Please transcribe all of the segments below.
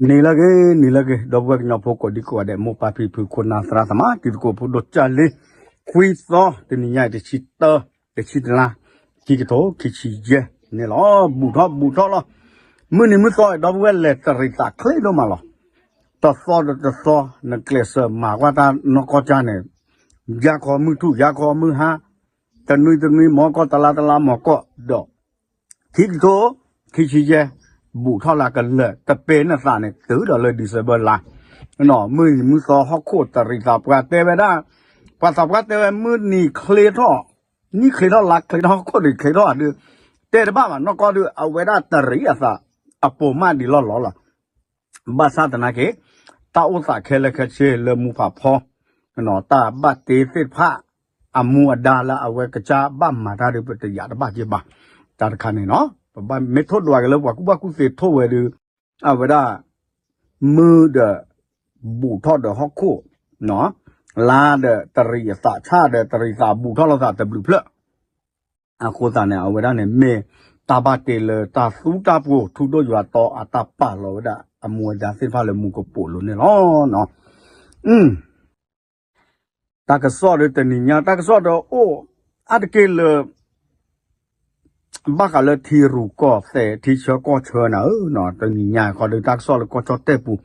နံၤလၢအဂ့ၤ နံၤလၢအဂ့ၤ ဒီပုၢ်ဝဲၢ်ကညီဖိကိးဒံကိးဂၤဒဲး မိၢ်ပၢ်ဖံဖု ခိၣ်နၢ်သရၣ်သမါ တံၤသကိးဖိဒိၣ်ကၢ်လံ, ခွံသီ တနံၤညါအံၤ တဆံတၢ တဆံတလါ ခံကထိခံဆံယဲၢ်န့ၣ်လီၤ. ဘူးထီၣ်ဘူးထီၣ်လီၤ. မုၢ်နံၤမုၢ်သီ ဒီပုၢ်ဝဲၢ်လဲၤတရံးသးချ့ဒိၣ်မးလီၤ. တသီဒီးတသီ နကျဲးစၢးမၤကွၢ်တၢ်နီၢ်ကီၢ်ကၢ်န့ၣ် ယါခီမုၢ်ထူၣ် ယါခီမုၢ်ဟါ, တနွံတနွံမီကီၢ် တလါတလါမီကီၢ်ဒီး ခံကထိခံဆံယဲၢ် ဘူးထီၣ်လၢကလၢာ် တပ့ၤနသးန့ၣ် တုၤဒီးလၢ December လါ, မုၢ်နံၤမုၢ်သီဟီၣ်ခိၣ်တရံးသး ပှၤတဲဝဲဒၣ်, ပှၤသးပှၢ်တဲဝဲ မုၢ်နံၤချ့ထီၣ်, နံၣ်ချ့ထီၣ် လါချ့ထီၣ် ဟီၣ်ခိၣ်ဒုးချ့ထီၣ်ဒုး တဲတဘၣ်ဘၣ် နီၢ်ကီၢ်ဒုး အဝဲဒၣ်တရံးအသး အပိာ်မၣ်ဒံးလီၢ်လီၢ်လီၤ. ဘၣ်ဆၣ်သနာ်က့ တၢ်အိၣ်သးခဲလၢာ်ခဲဆ့လၢမူဖးဖီ တၢ်ဘၣ်တ့သ့ၣ်တဖၣ် အမူအဒါလၢအဝဲကစၢ်ဘၣ်မၤတၢ်ဒီး ပတယာ်တဘၣ်က့ၤဘၣ်. တၢ်တခါန့ၣ်နီၤ ပဘၣ်မ့ၢ်ထိၣ်ဒွးက့ၤလၢပှၤကူၣ်ဘၣ်ကူၣ်သ့ထိၣ်ဝဲဒီး အဝဲဒၣ် မုၢ်ဒီး ဘူးထီၣ်ဒီးဟီၣ်ခိၣ်, လါဒီးတရံးအသး ဆၣ်ဒီးတရံးသး ဘူးထီၣ်လိာ်သးတဘျုးဖျၢၣ် အဃိသတးန့ၣ် အဝဲဒၣ်န့ၣ်မ့ၢ်တၢ်ဘၣ်တ့လၢတၢ်သူတၢ်ပှိၤ ထူဒိၣ်ယွၤတီ အတၢ်ပာ်လီၤဝဲဒၣ်အမူအဒါသ့ၣ်တဖၣ်လၢမူကပိာ်လိၤန့ၣ်လီၤ. တၢ်ကစီၣ်ဒီးတနံၤညါ တၢ်ကစီၣ်ဒီးအိၣ်အါတက့ၢ်လၢ ဘၣ်ဃးလၢထံရူၢ်ကီၢ်သဲး ထံဆၢကီၢ်ဆၢနၤဧၢ, တနံၤညါခီဒီး တၢ်ကစီၣ်လၢကီၢ်ကၠီၣ်တဲၣ်ပူၤ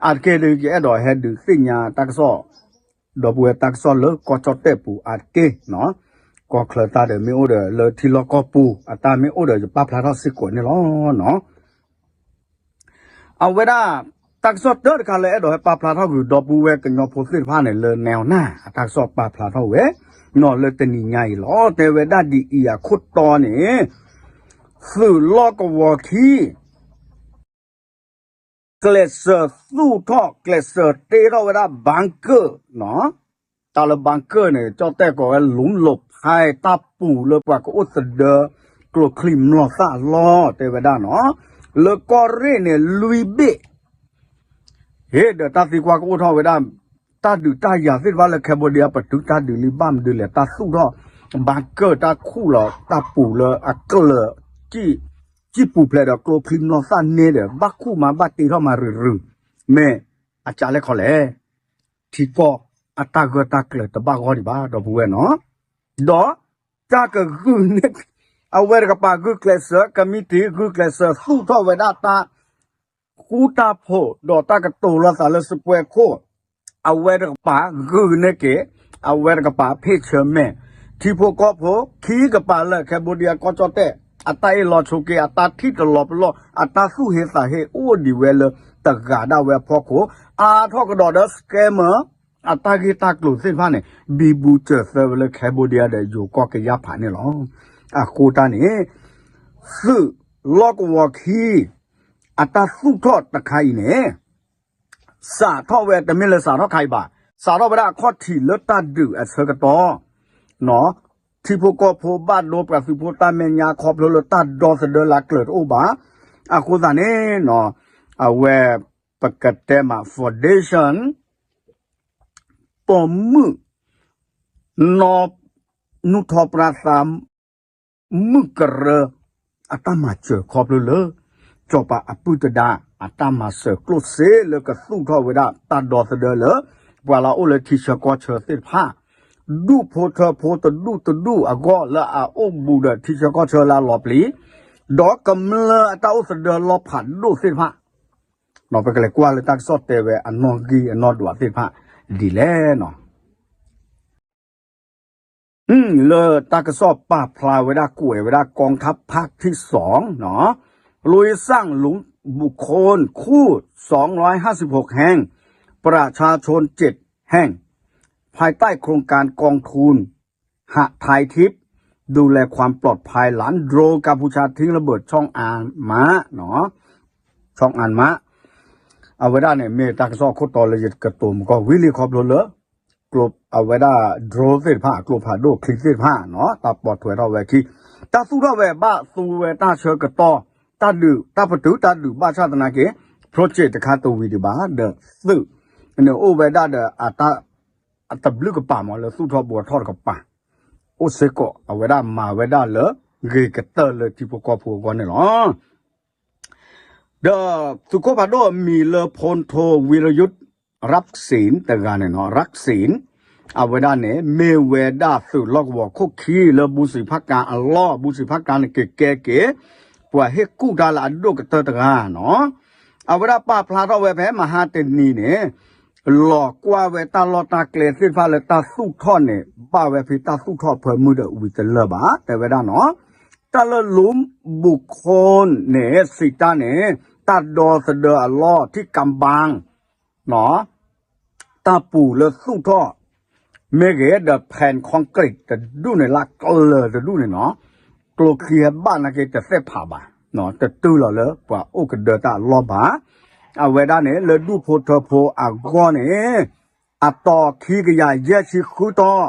အါတက့ၢ်ဒီး ယအဲၣ်ဒိးဟဲဒုးသ့ၣ်ညါတၢ်ကစီၣ် ဒီပုၢ်ဝဲၢ် တၢ်ကစီၣ်လၢကီၢ်ကၠီၣ်တဲၣ်ပူၤအါတက့ၢ်, ကီၢ်ချၢတၢ်ဒီးမ့ၢ်အိၣ်ဒီးလၢထံလီၢ်ကီၢ်ပူၤ အတၢ်မ့ၢ်အိၣ်ဒီး ယပာ်ဖျါထီၣ်စ့ၢ်ကီးန့ၣ်လီၤ. အဝဲဒၣ် တၢ်ကစီၣ်တၢတခါလၢအဲၣ်ဒိးဟဲပာ်ဖျါထီၣ်ကွံာ် ဒီပုၢ်ဝဲၢ်ကညီဖိသ့ၣ်တဖၣ်န့ၣ် လၢ Now Now အတၢ်ကစီၣ်ပာ်ဖျါထီၣ်ဝဲ လၢတနံၤညါအံၤလီၤ. တဲဝဲဒၣ်ဒ်အံၤ အခိၣ်တီန့ၣ် သုးလီၢ်ကဝီၤခံ ကျဲးစၢးသူၣ်ထီၣ် ကျဲးစၢးတ့ထီၣ်ဝဲဒၣ် bunker တၢ်လၢ bunker န့ၣ် ကၠီၣ်တဲၣ်ကိးဝဲ လူလီၤဖဲ တၢ်ပူၤလၢပှၤကအိၣ်သဒၢ ကျိချံမျိာ်သၣ်လီၤ တဲဝဲဒၣ်နီၤ, လၢကီၢ်ရ့ၣ်န့ၣ် လွံၢ်ဘ့ၣ် ဟ့ၣ်ဒီးတၢ်သံကွၢ်ကအိၣ်ထီၣ်ဝဲဒၣ် တၢ်ဒုးတၢ်ယၤသ့ၣ်တဖၣ်လၢ Cambodia ပတုာ်တၢ်ဒုးလံဘၣ်မနုၤလဲၣ် တၢ်သူၣ်ထီၣ် bunker တၢ်ခူၣ်လီၤတၢ်ပူၤလၢအကျၢၤ စံၣ်ပူၤဖျဲးဒီးကျိချံမျိာ်သၣ်န့ၣ်ဒီး ဘၣ်ခူၣ်မးဘၣ်တ့ထီၣ်မးရုၢ်ရုၢ်, မ့ၢ်အကလဲၣ်ခီလဲၣ်, ထံကီၢ်အတၢ်ဂၢၢ်တၢ်ကျၢၤတဘၣ်ဂီၢ်ဒံးဘၣ် ဒီပုၢ်ဝဲၢ်နီၤ, ဒီးတၢ်ကဂုာ်န့ၢ် အဝဲတကပၤဂုာ်ကျဲးစၢး ကမံးတံာ် ဂုာ်ကျဲးစၢးသူၣ်ထီၣ်ဝဲဒၣ်တၢ် ဃူတၢ်ဖိး ဒီးတၢ်ကတိၤလီၤသးလၢစပွဲခိၣ်, အဝဲတကပၤဂုာ်န့ၢ်က့ၤ အဝဲတကပၤဖ့ၣ်ဆၢမဲာ်, ထံဖိကီၢ်ဖိခံကပၤလၢ Cambodia ကီၢ်ကၠီၣ်တဲၣ် အတၢ်အ့ၣ်လိာ်ဆိးက့ အတၢ်ထံၣ်တလီၤပလိာ် အတၢ်သူၣ်ဟ့သးဟ့အိၣ်ဒံးဝဲလၢတဂၤဒၣ်ဝဲအဖီခိၣ် အါထီၣ်ကဒီးဒီး scammer အတၢ်ဂ့ၢ်တၢ်ကျိၤသ့ၣ်တဖၣ်န့ၣ် ဘံဘူစၢၤသၢဝဲလၢ Cambodia ဒီးယိၤကီၢ်ကယၢ်ဖးန့ၣ်လီၤ. အဃိတၢ်န့ၣ် သုးလီၢ်ကဝီၤခံ အတၢ်သူၣ်ထီၣ်တခါအံၤန့ၣ် စးထီၣ်ဝဲ တမ့ၢ်လၢစးထီၣ်ခါအံၤဘၣ်, စးထီၣ်ဝဲဒၣ်အခီၣ်ထံးလၢတၢ်ဒုးအဆၢကတီၢ်, ထံဖိကီၢ်ဖိဘၣ်ဒိပှၤသုးဖိတၢ်မဲာ်ညါခီဖျိလၢတၢ်ဒီသဒၢလၢအကျၢၤတအိၣ်ဘၣ်, အဃိသတးန့ၣ် အဝဲ ပကတဲမး foundation ပိာ်မုၣ် နီၢ် နူၢ်ထီၣ်ပြၢသး မုၣ်ကရၢ အတၢ်မၤစၢၤခီဖျိလၢ စီၤပၤအပုၢ်တဒါ အတၢ်မၤစၢၤကျိၣ်စ့လၢကသူၣ်ထီၣ်ဝဲဒၣ်တၢ်ဒီသဒၢလၢ ပှၤလၢအအိၣ်လၢထံဆၢကီၢ်ဆၢသ့ၣ်တဖၣ် ဒူၣ်ဖိထၢဖိတဒူၣ်တဒူၣ်အဂီၢ်လၢအအိၣ်ဘူးဒီးထံဆၢကီၢ်ဆၢလၢအလီၤပျံၤ, ဒီးကမျၢၢ်အတၢ်အိၣ်သဒၢလီၤဖးဒိၣ်သ့ၣ်တဖၣ် ပကလဲၤကွၢ်လၢတၢ်ကစီၣ်တဲဝဲအနီၣ်ဂံၢ်အနီၣ်ဒွးသ့ၣ်တဖၣ်ဒ်လဲၣ်နီၤ. လၢတၢ်ကစီၣ်ပာ်ဖျါဝဲဒၣ်ကွဲးဝဲဒၣ် กองทัพภาคที่สอง เนาะ ลุยสร้างหลุมบุคคลคู่สองร้อยห้าสิบหกแห่ง ประชาชนเจ็ดแห่ง ภายใต้โครงการกองทุนหทัยทิพย์ ดูแลความปลอดภัยหลังโดรนกัมพูชาทิ้งระเบิดช่องอันมะ เนาะ ช่องอันมะ အဝဲဒၣ်န့ၣ် မ့ၢ်တၢ်ကစီၣ်ခိၣ်တီလၢယကတိၤမုၢ်ကီၢ်ဝံၤလံခီဖျိလၢ ကျိ အဝဲဒၣ် drone သ့ၣ်တဖၣ် ကျိဖးဒိၣ်ချံသ့ၣ်တဖၣ်နီၤ တၢ်ပိာ်ထွဲထီၣ်ဝဲခံ တၢ်သူၣ်ထီၣ်ဝဲဘၣ်သူဝဲတၢ်ဆၢကတီၢ် တၢ်ဒုး တၢ်ပတုာ်တၢ်ဒုးဘၣ်ဆၣ်သနာ်က့ project တခါတဝံၤဒံးဘၣ် ဒီးသုးန့ၣ်အိၣ်ဝဲဒၣ်ဒီး အတဘျုးကပၤမးလၢသူၣ်ထီၣ်ဘှီထီၣ်တကပၤ အိၣ်စ့ၢ်ကီး အဝဲဒၣ်မၤဝဲဒၣ်လၢ ဂ့ၤကတၢၢ်လၢထံဖိကီၢ်ဖိအဂီၢ်န့ၣ်လီၤ. ဒီးသုးခိၣ်ဖးဒိၣ်အမံၤလၢ ဖူၣ်ထိၣ် ဝံရယုၢ် ရၢၣ်စ့ၣ် တဂၤန့ၣ်နီၤ ရၢၣ်စ့ၣ် အဝဲဒၣ်န့ၣ် မ့ၢ်ဝဲဒၣ်သုးလီၢ်ကဝီၤခိၣ်ခံလၢဘူစံးဖးကါအလီၢ် ဘူစံးဖးကါန့ၣ်ကကဲက့ၤ ပှၤဟ့ၣ်ကူၣ်တၢ်လၢအဒိၣ်ကတၢၢ်တဂၤနီၤ အဝဲဒၣ်ပာ်ဖျါထီၣ်ဝဲဖဲမဟါတနံၤန့ၣ် လီၤကွၢ်ဝဲတၢ်လီၢ်တၢ်ကျဲသ့ၣ်တဖၣ်လၢတၢ်သူၣ်ထီၣ်န့ၣ် ဘၣ်ဝဲဖဲတၢ်သူၣ်ထီၣ်ဖၢမုၢ်ဒီးဝံၤတလၢာ်ဘၣ် တဲဝဲဒၣ်နီၤ တၢ်လၢလူဘူးခိၣ်န့ၣ် စံးတၢ်န့ၣ် တၢ်ဒီသဒၢအလီၢ် ထံၣ်ကၣ်ဘၣ် တၢ်ပူၤလၢသူၣ်ထီၣ် မ့ၢ်ဂ့ၤဒီး ဖဲ concrete တဒူၣ်န့ၣ် လၢကျၢၤတဒူၣ်န့ၣ်နီၤ ကျိချံဟဲဘၣ်နာ်က့တသ့ၣ်ဖးဘၣ် တတုၤလီၤလၢပှၤအိၣ်ကဒၢတၢ်အလီၢ်ဘၣ် အဝဲဒၣ်န့ၣ် လၢဒူၣ်ဖိထၢဖိအဂီၢ်န့ၣ် အတီၤခံကယၤယဲၢ်ဆံဃုတီၤ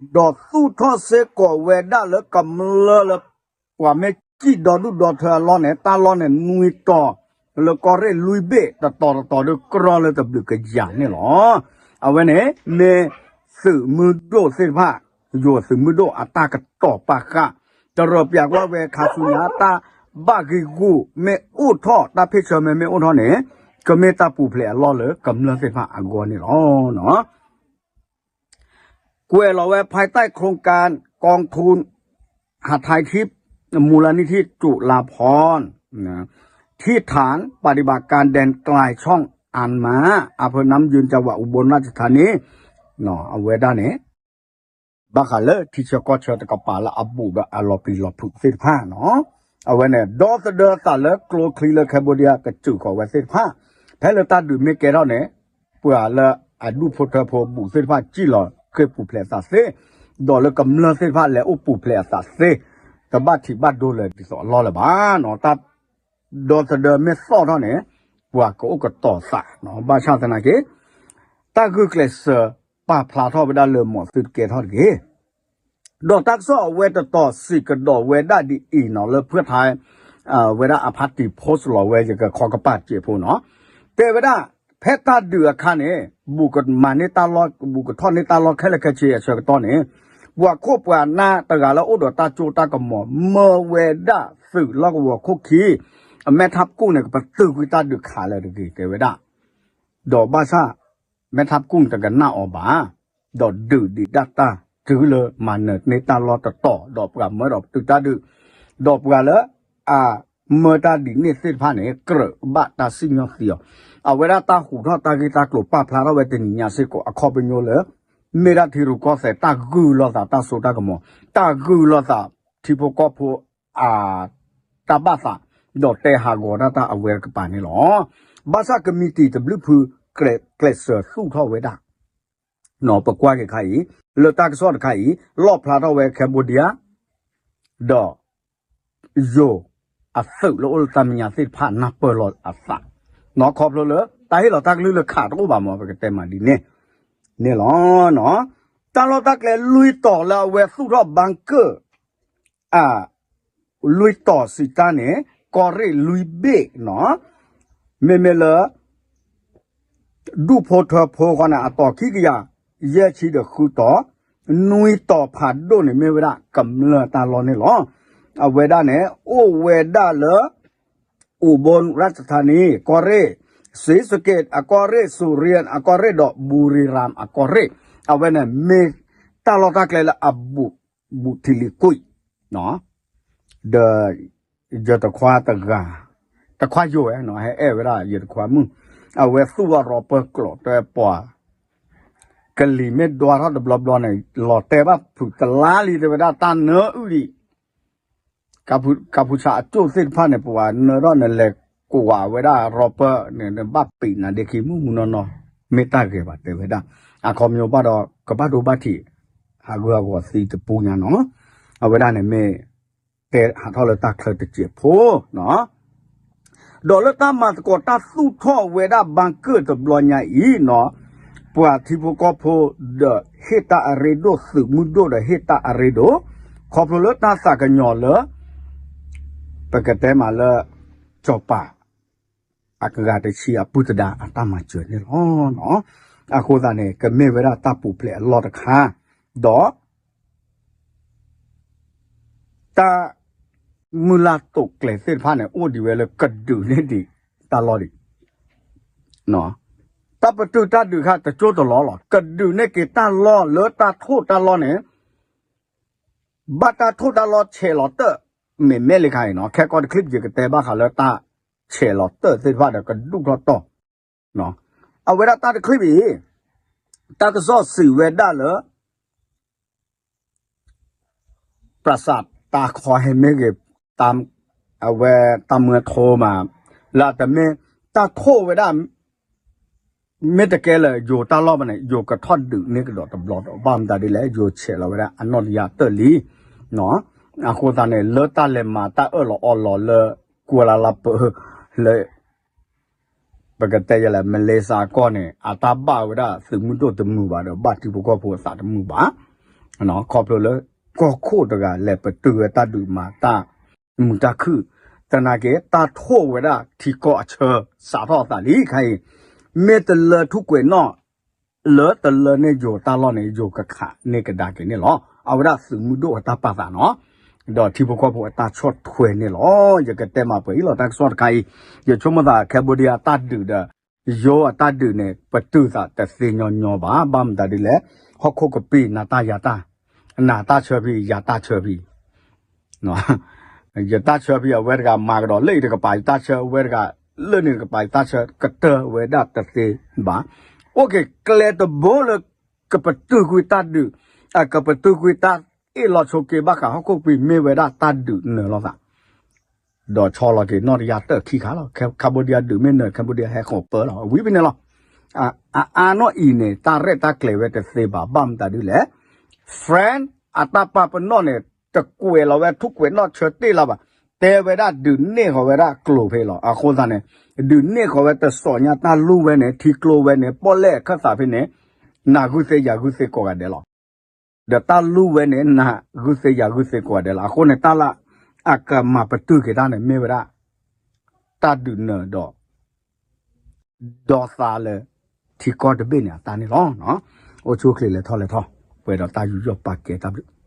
ဒီးသူၣ်ထီၣ်စ့ၢ်ကီးဝဲဒၣ်လၢကမျၢၢ်လၢ ပှၤမ့ၢ်စံၣ်ဒီဒူၣ်ဒီထၢအလီၢ်န့ၣ် တၢ်လီၢ်န့ၣ်နွံတီၤ လၢကီၢ်ရ့ၣ်လွံၢ်ဘ့ၣ် တတီၤတတီၤဒီးကြီလၢတဘျုးကယၤန့ၣ်လီၤ. အဝဲန့ၣ် မ့ၢ်သုးမုၢ်ဒိၣ်သ့ၣ်တဖၣ် ယိၤသုးမုၢ်ဒိၣ်အတၢ်ကတီၤပာ်ဃာ် တရၢးပျးကွၢ်ဝဲခါဆူညါ တၢ်ဘၣ်ဂံၢ်ဂူာ်မ့ၢ်အိၣ်ထီၣ် တၢ်ဖ့ၣ်ဆၢမ့မ့ၢ်အိၣ်ထီၣ်န့ၣ် ကမ့ၢ်တၢ်ပူၤဖျဲးအလီၢ်လၢကမျၢၢ်သ့ၣ်တဖၣ်အဂီၢ်န့ၣ်လီၤ. ကွဲးလီၤဝဲ ภายใต้โครงการกองทุนหาไทยทิพย์ มูลนิธิจุฬาภรณ์ ที่ฐานปฏิบัติการแดนไกลช่องอันมา อำเภอน้ำยืน จังหวัดอุบลราชธานี အဝဲဒၣ်န့ၣ် ဘၣ်ဃးလၢထံဆၢကီၢ်ဆၢတကပၤလၢအဘူးဒီးအလီၤပျံၤလီၤဖုးသ့ၣ်တဖၣ်နီၤ အဝဲန့ၣ် ဒီသဒၢသးလၢကျိချံလၢ Cambodia ကစူးဃီၤဝဲသ့ၣ်တဖၣ် ဖဲလၢတၢ်ဒုးမ့ၢ်ကဲထီၣ်န့ၣ် ပှၤလၢအဒူၣ်ဖိထၢဖိဘူးသ့ၣ်တဖၣ်စံၣ်လီၤဃ့ၢ်ပူၤဖျဲးအသးသ့, ဒီးလၢကမျၢၢ်သ့ၣ်တဖၣ်လဲၤအိၣ်ပူၤဖျဲးအသးသ့, တဘၣ်ထံးဘၣ်ဒိလၢၤဒ်သိးအလီၢ်လၢၤဘၣ်နီၤ. တၢ်ဒီသဒၢမ့ၢ်သီၣ်ထီၣ်န့ၣ် ပှၤကအိၣ်ကတီၤသးနီၤ. ဘၣ်ဆၣ်သနာ်က့ တၢ်ဂုာ်ကျဲးစၢးပာ်ဖျါထီၣ်ဝဲဒၣ်လၢ မီၤသုတကဲထီၣ်တဂ့ၤ ဒီးတၢ်ကစီၣ်အဝဲတတီၤစံးကဒီးဝဲဒၣ်ဒ်အံၤနီၤ လၢဖုၣ်ထါ ဝဲဒၣ်အဖါတံၢ် post လီၤဝဲ ယကခီကပၤစဲးဖိနီၤ. တဲဝဲဒၣ် ဖဲတၢ်ဒုးအခါန့ၣ် ဘူးကမၤန့ၢ်တၢ်လီၢ် ဘူးကထီၣ်န့ၢ်တၢ်လီၢ်ခဲလၢာ်ခဲဆ့အဆၢကတီၢ်န့ၣ် ပှၤခိၣ်ပှၤနၢ်တဂၤလၢအိၣ်ဒီးတၢ်စိတၢ်ကမီၤ မၢဝဲဒၣ်သုးလီၢ်ကဝီၤခိၣ်ခံ အမဲထးပကူၣ်န့ၣ် ကပတုာ်ကွံာ်တၢ်ဒုးခးလၢာ်တဂ့ၤ တဲဝဲဒၣ် ဒီးဘၣ်ဆၣ် မဲထးပကူၣ်န့ၣ်တကနၣ်အီၤဘၣ်, ဒီးဒုးဒံးဒၣ်တၢ်တုၤလၢမၤနၢၤန့ၢ်တၢ်လီၢ်တတီၤ ဒီးပှၤမၢဒီးပတုာ်တၢ်ဒုး, ဒီးပှၤလၢအမၢတၢ်ဒ်န့ၣ်သ့ၣ်တဖၣ်န့ၣ် ကြၢးဘၣ်တၢ်စံၣ်ညီၣ်သံအီၤ, အဝဲဒၣ်တၢ်ဟူးထီၣ်တၢ်ဂ့ၢ်တၢ်ကျိၤပာ်ဖျါထီၣ်ဝဲတနံၤညါစ့ၢ်ကီး အခီပညီလၢ မ့ၢ်ဒၣ်ထံရူၢ်ကီၢ်သဲးတၢ်ဂုာ်လိာ်သးတၢ်စိတၢ်ကမီၤ, တၢ်ဂုာ်လိာ်သးထံဖိကီၢ်ဖိ အတၢ်ဘၣ်သး, ဒီးတဲဟးဂီၤဒၣ်တၢ်အဝဲတကပၤန့ၣ်လီၤ. ဘၣ်ဆၣ်ကမံးတံာ်တဘျုးဖု ကျဲးစၢးသူၣ်ထီၣ်ဝဲဒၣ်, ပကွၢ်က့ၤခါအံၤ လၢတၢ်ကစီၣ်တခါအံၤ လီၣ်ဖျါထီၣ်ဝဲ Cambodia ဒီး ယိၤအသုးလၢအိၣ်လၢတၢ်မဲာ်ညါသ့ၣ်တဖၣ်နၢ်ပၢၢ်လီၤအသး, ခီဖျိလၢတၢ်ဟ့ၣ်လီၤတၢ်ကလုၢ်လၢခးတအိၣ်ဘၣ်မး ပကတဲမးဒ်န့ၣ်န့ၣ်လီၤ. တၢ်လီၢ်တၢ်ကျဲလွံၢ်တီၤလၢအဝဲသူၣ်ထီၣ် bunker အ လွံၢ်တီၤစံးတၢ်န့ၣ် ကီၢ်ရ့ၣ်လွံၢ်ဘ့ၣ်နီၤ, မ့မ့ၢ်လၢ ဒူၣ်ဖိထၢဖိဃီန့ၣ် အတီၤခံကယၤယဲၢ်ဆံဒီးဃုတီၤ, နွံတီၤဖးဒိၣ်န့ၣ် မ့ၢ်ဝဲဒၣ်ကမျၢၢ်တၢ်လီၢ်န့ၣ်လီၤ. အဝဲဒၣ်န့ၣ် အိၣ်ဝဲဒၣ်လၢ อุบลราชธานี ကီၢ်ရ့ၣ်, ศรีสะเกษ အကီၢ်ရ့ၣ်, สุรินทร์ အကီၢ်ရ့ၣ်ဒီး บุรีรัมย์ အကီၢ်ရ့ၣ်, အဝဲန့ၣ်မ့ၢ်တၢ်လီၢ်တၢ်ကျဲလၢအဘူးဘူးထံလံၤကွံာ် ဒီး ယတခွါတဂၤ, တခွါယိၤဝဲနီၤ ဟဲအဲၣ်ဝဲဒၣ်ယတခွါမုၣ်, အဝဲသူၣ်ဘၣ်ရီပၢကျိးတဲပှၤ ကလံၤမ့ၢ်ဒွးထီၣ်တဘျီဘျီန့ၣ် လီၤတဲာ်ဘၣ်ဖုးတလါလံ တဲဝဲဒၣ် တၢ်နၢအုၣ်ဒံး ကၢ်ဖူဆးအကၠိၣ်သ့ၣ်တဖၣ်န့ၣ် ပှၤနၢထီၣ်န့ၣ် လဲၤကွၢ်ဝဲဒၣ်ရီပၢန့ၣ် နဘၣ်ပံးနၤဒ့ခံမုၢ်မုၢ်နီၢ်နီၢ် မ့ၢ်တၢ်ဂ့ၤဘၣ် တဲဝဲဒၣ်. အခီပညီဘၣ်ဒီး ကဘၣ်ဒိဘၣ်ထံး ဟးဂူာ်ဟးဂီၤသံတပူၤညါနီၤ. အဝဲဒၣ်န့ၣ်မ့ၢ် တဲဟးထီၣ်လၢတၢ်ချၢတစဲးဖိနီၤ. ဒီးလၢတၢ်မၤသကိးတၢ်သူၣ်ထီၣ်ဝဲဒၣ် bunker တဘျီညါအံၤနီၤ, ပှၤထံဖိကီၢ်ဖိဒီးဟ့ၣ်တၢ်အရ့ဒိၣ် သုးမုၢ်ဒိၣ်ဒီးဟ့ၣ်တၢ်အရ့ဒိၣ်, ခီဖျိလၢတၢ်သးကညီၤလၢ ပကတဲမးလၢ စီၤပၤ အကဂၤတဆံအပုၢ်သဒါအတၢ်မၤစၢၤန့ၣ်လီၤ. အဃိသတးန့ၣ် ကမ့ၢ်ဝဲဒၣ်တၢ်ပူၤဖျဲးအလီၢ်တခါ, ဒီး တၢ်မုၢ်လၢ်တိာ်ကျဲၤသ့ၣ်တဖၣ်န့ၣ် အိၣ်ဒံးဝဲလၢကဒုးန့ၢ်ဒံး တၢ်လီၢ်ဒံး, တၢ်ပတုာ်တၢ်ဒုးခါတကၠိတလီၢ်လီၤ. ကဒုးန့ၢ်က့ၤတၢ်လီၢ်လၢတၢ်ထိၣ်တၢ်လီၢ်န့ၣ် ဘၣ်တၢ်ထိၣ်တၢ်လီၢ်ဆဲးလီၤတၢၢ်, မ့မ့ၢ်လံခါအံၤနီၤ ခဲကီတချံၣ်ပယကတဲဘၣ်ဃးလၢတၢ်ဆဲးလီၤတၢၢ်သ့ၣ်တဖၣ်ဒီးကဒူၣ်ထီၣ်တီၢ်, အဝဲဒၣ်တၢ်တချံၣ်ပအံၤ တၢ်ကစီၣ်စံးဝဲဒၣ်လၢ ပြဿနာတၢ်ခီဟဲမ့ၢ်ဂ့ၤ, အဝဲတၢ်မၢထိမး, လၢအတမ့ၢ်တၢ်ထိၣ်ဝဲဒၣ် မ့ၢ်တကဲလၢယိၤတၢ်လီၢ်ဘၣ်န့ၣ် ယိၤကထီၣ်ဒုးန့ၢ်ကဒီးတဘျီဒီး ဘၣ်မတၤဒ်လဲၣ် ယိၤဆဲးလီၤဝဲဒၣ်အနီၣ်တယၢ်တၢၢ်လံ. အဃိသတးန့ၣ် လၢတၢ်လဲၤမၤတၢ်အၢၣ်လီၤအီလီၤလၢ ကွာလာလမ်ပူၤ လၢ ပကတဲယဲလဲၣ် မလ့ၤၡါကီၢ်န့ၣ် အတၢ်ဘၣ်ဝဲဒၣ်သုးမုၢ်ဒိၣ်တမုာ်ဘၣ်ဒီး ဘၣ်ထံဖိကီၢ်ဖိအသးတမုာ်ဘၣ်. ခီဖျိလၢ ကီၢ်ခိၣ်တဂၤလဲၤပတုာ်ဝဲတၢ်ဒုးမၤတၢ်မုာ်တၢ်ခုၣ်, သနာ်က့ တၢ်ထိၣ်ဝဲဒၣ်ထံကီၢ်အဆၢ စးထီၣ်အသးလံခါအံၤ, မ့ၢ်တလၢထူၣ်ကွဲးနီၣ် လၢတလၢန့ၢ်ယိၤတၢ်လီၢ်န့ၣ် ယိၤကခးန့ၢ်ကဒါက့ၤန့ၣ်လီၤ. အဝဲဒၣ်သုးမုၢ်ဒိၣ်အတၢ်ပာ်သးနီၤ, ဒီးထံဖိကီၢ်ဖိအတၢ်ဆီၣ်ထွဲန့ၣ်လီၤ. ယကတဲမးပှဲၤအံၤလီၤ တၢ်ကစီၣ်တခါအံၤ, ယဆိကမိၣ်သး Cambodia အတၢ်ဒုးဒီး ယိၤအတၢ်ဒုးန့ၣ် ပတုာ်သးတသ့ညီညီဘၣ်. ဘၣ်မတၤဒ်လဲၣ်, ဟီၣ်ခိၣ်ကပံာ်နၤတၢ်ယၤတၢ်, နၤတၢ်ဆၢဖံး ယၤတၢ်ဆၢဖံး ယတၢ်ဆၢဖံးအဝဲတဂၤမၤကဒီးလၢအံၤတကပၤ, ယတၢ်ဆၢအဝဲတဂၤ လၢန့ၣ်တကပၤ ယတၢ်ဆၢကတၢၢ်ဝဲဒၣ်တသ့ဘၣ်. အိၣ်က့ၤ ကျဲတဘိလၢ ကပတုာ်ကွံာ်တၢ်ဒုး, ကပတုာ်ကွံာ်တၢ်အ့ၣ်လိာ်ဆိးက့ဘၣ်ဃးဟီၣ်ခိၣ်ကပံာ်မ့ၢ်ဝဲဒၣ်တၢ်ဒုးနၢၤလိာ်သး ဒီးဆီလီၤက့ၤနီၣ်တယၢ်တၢၢ်ခံခါလီၤ. Cambodia ဒုးမ့ၢ်နၢၤ Cambodia ဟဲဃီၤပၢလီၤ ဝံၤဖဲန့ၣ်လီၤ. အအါနီၣ်အံၤန့ၣ် တၢ်ရဲၣ်တၢ်ကျဲၤဝဲတသ့ဘၣ်. ဘၣ်မတၤဒ်လဲၣ်, France အတၢ်ပာ်ပနီၣ်န့ၣ် တကွဲးလီၤဝဲထူၣ်ကွဲးနီၣ်ဆၢတ့ၢ်လၢၤဘၣ်. တဲဝဲဒၣ်ဒုးန့ၢ်ဃီၤဝဲဒၣ်ကျိၤဖဲလီၤ. အဃိသတးန့ၣ် ဒုးန့ၢ်ဃီၤဝဲတစီၣ်ညါတၢ်လူၢ်ဝဲန့ၣ် ထံကျိဝဲန့ၣ် ပီၣ်လဲၣ်အခၢၣ်သးဖဲန့ၣ် နၤဂုၢ်သ့ယၤဂုၢ်သ့ကိးဂၤဒဲးလီၤ. ဒီးတၢ်လူၢ်ဝဲန့ၣ် နၤဂုၢ်သ့ယၤဂုၢ်သ့ကိးဂၤဒဲးလီၤ. အဃိန့ၣ် တၢ်လၢအကမၤပတုာ်က့ၤတၢ်န့ၣ် မ့ၢ်ဝဲဒၣ် တၢ်ဒုးနၢၤဒီး ဒီသးလၢ ထံကီၢ်တဘ့ၣ်န့ၣ်အတၢ်န့ၣ်လီၤ. အိၣ်ဆူၣ်အိၣ်ချ့လဲၤထီၣ်လဲၤထီၣ် ပှဲၤဒီးတၢ်ယူးယီၣ်ပာ်ကဲတၢ်ဘျုး